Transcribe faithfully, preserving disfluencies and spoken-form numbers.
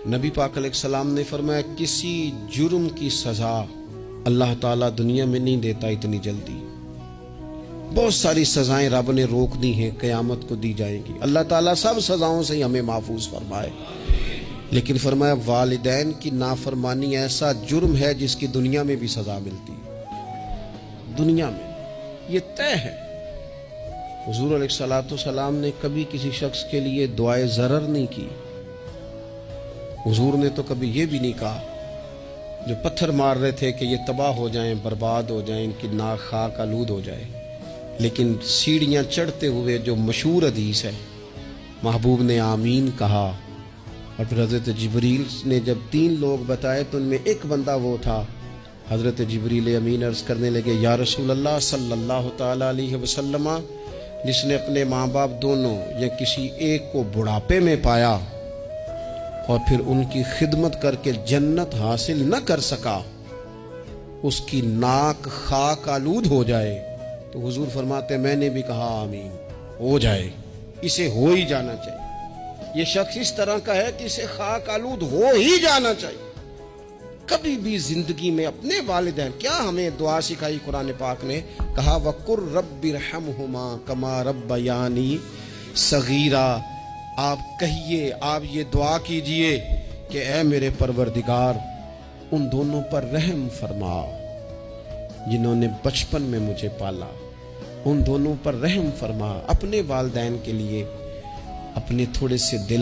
نبی پاک علیہ السلام نے فرمایا، کسی جرم کی سزا اللہ تعالیٰ دنیا میں نہیں دیتا اتنی جلدی۔ بہت ساری سزائیں رب نے روک دی ہیں، قیامت کو دی جائیں گی۔ اللہ تعالیٰ سب سزاؤں سے ہمیں محفوظ فرمائے۔ لیکن فرمایا، والدین کی نافرمانی ایسا جرم ہے جس کی دنیا میں بھی سزا ملتی ہے۔ دنیا میں یہ طے ہے۔ حضور علیہ الصلوۃ والسلام نے کبھی کسی شخص کے لیے دعائے ضرر نہیں کی۔ حضور نے تو کبھی یہ بھی نہیں کہا، جو پتھر مار رہے تھے کہ یہ تباہ ہو جائیں، برباد ہو جائیں، ان کی ناک خاک آلود ہو جائے، لیکن سیڑھیاں چڑھتے ہوئے، جو مشہور حدیث ہے، محبوب نے آمین کہا۔ اور پھر حضرت جبریل نے جب تین لوگ بتائے تو ان میں ایک بندہ وہ تھا، حضرت جبریل امین عرض کرنے لگے، یا رسول اللہ صلی اللہ تعالیٰ علیہ وسلم، جس نے اپنے ماں باپ دونوں یا کسی ایک کو بڑھاپے میں پایا اور پھر ان کی خدمت کر کے جنت حاصل نہ کر سکا، اس کی ناک خاک آلود ہو جائے، تو حضور فرماتے، میں نے بھی کہا آمین، ہو جائے، اسے ہو ہی جانا چاہیے۔ یہ شخص اس طرح کا ہے کہ اسے خاک آلود ہو ہی جانا چاہیے۔ کبھی بھی زندگی میں اپنے والدین، کیا ہمیں دعا سکھائی قرآن پاک نے؟ کہا، وقل رب ارحمہما کما ربیانی صغیرا۔ آپ کہیے، آپ یہ دعا کیجئے کہ اے میرے پروردگار، ان دونوں پر رحم فرما جنہوں نے بچپن میں مجھے پالا، ان دونوں پر رحم فرما، اپنے والدین کے لیے اپنے تھوڑے سے دل